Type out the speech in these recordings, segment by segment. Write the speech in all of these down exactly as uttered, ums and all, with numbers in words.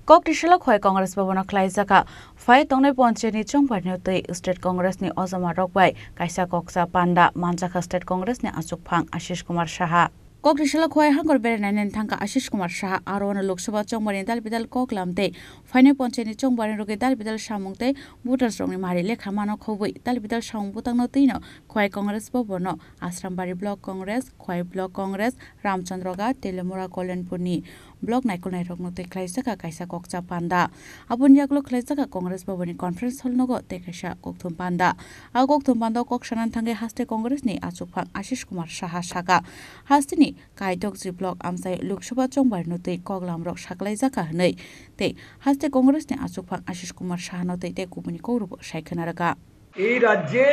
Kok tisalo Khowai Congress Bhavan o khlaijak kha phai tongnai ponchayat ni chongbar ni twi State Congress ni ojama rok bai kaisa kokcha panda manjak kha State Congress ni achukphang Ashish Kumar Saha. Kok tisalo Khowai hangkor berai nai thangkha Ashish Kumar Saha, aro ano Lok Sabha chongbar ni dal bidal kok lam tei phainai ponchayat ni chongbar ni rwgwi dal bidal samung tei voters rok ni mari lekha mano khobwi dal bidal samung bwtang no twi no Khowai Congress Bhavan no Asrambari Block Congress, Khowai Block Congress, Ramchandroga, Telemura, Kolyanpur ni block naikolnai rok no twi khlaijak kha kaisa kokcha panda. Aboni yagulo khlaijak kha Congress Bhavan ni conference hall nogo tei kaisa kokthum panda. A kokthum panda o kok sana thangwi haste Congress ni achukphang Ashish Kumar Saha saka, haste ni Kaitokji block amchai Lok Sabha chongbar no twi kok lam rok saklaijak kha hwnwi tei haste Congress ni achukphang Ashish Kumar Saha no twi tei kubuni kok rok bo sai khwna rwkha. এই রাজ্যে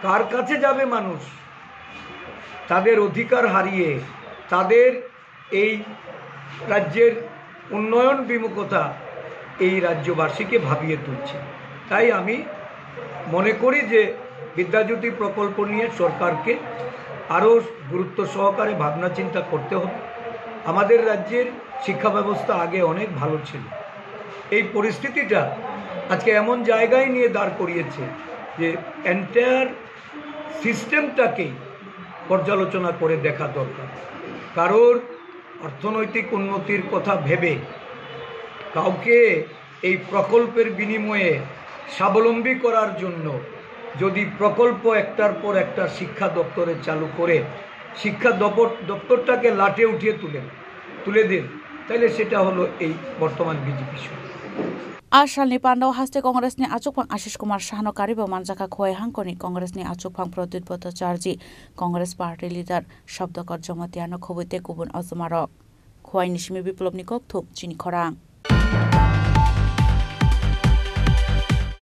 কার কাছে যাবে মানুষ? তাদের অধিকার হারিয়ে তাদের এই রাজ্যের উন্নয়ন বিমুখতা এই রাজ্যবাসীকে ভাবিয়ে তুলছে। তাই আমি মনে করি যে বিদ্যাজ্যোতি প্রকল্প নিয়ে সরকারকে আরও গুরুত্ব সহকারে ভাবনা চিন্তা করতে হবে। আমাদের রাজ্যের শিক্ষা ব্যবস্থা আগে অনেক ভালো ছিল। এই পরিস্থিতিটা আজকে এমন জায়গায় নিয়ে দাঁড় করিয়েছে যে এন্টায়ার সিস্টেমটাকেই পর্যালোচনা করে দেখা দরকার। কারোর অর্থনৈতিক উন্নতির কথা ভেবে কাউকে এই প্রকল্পের বিনিময়ে স্বাবলম্বী করার জন্য যদি প্রকল্প একটার পর একটা শিক্ষা দপ্তরে চালু করে শিক্ষা দপ্তর, দপ্তরটাকে লাটে উঠিয়ে তুলেন, তুলে দেন, তাহলে সেটা হলো এই বর্তমান বিজেপি সরকার। A salni panda o haste Congress ni achukphang Ashish Kumar Saha no karwi bo manjak kha Khowai hangkor ni Congress ni achukphang Pradyut Bhattacharjee, Congress party leader Sabdakar Jamatia no khobwi tei kubun ojama rok. Khowai ni simi Biplop ni kokthum chini khorang.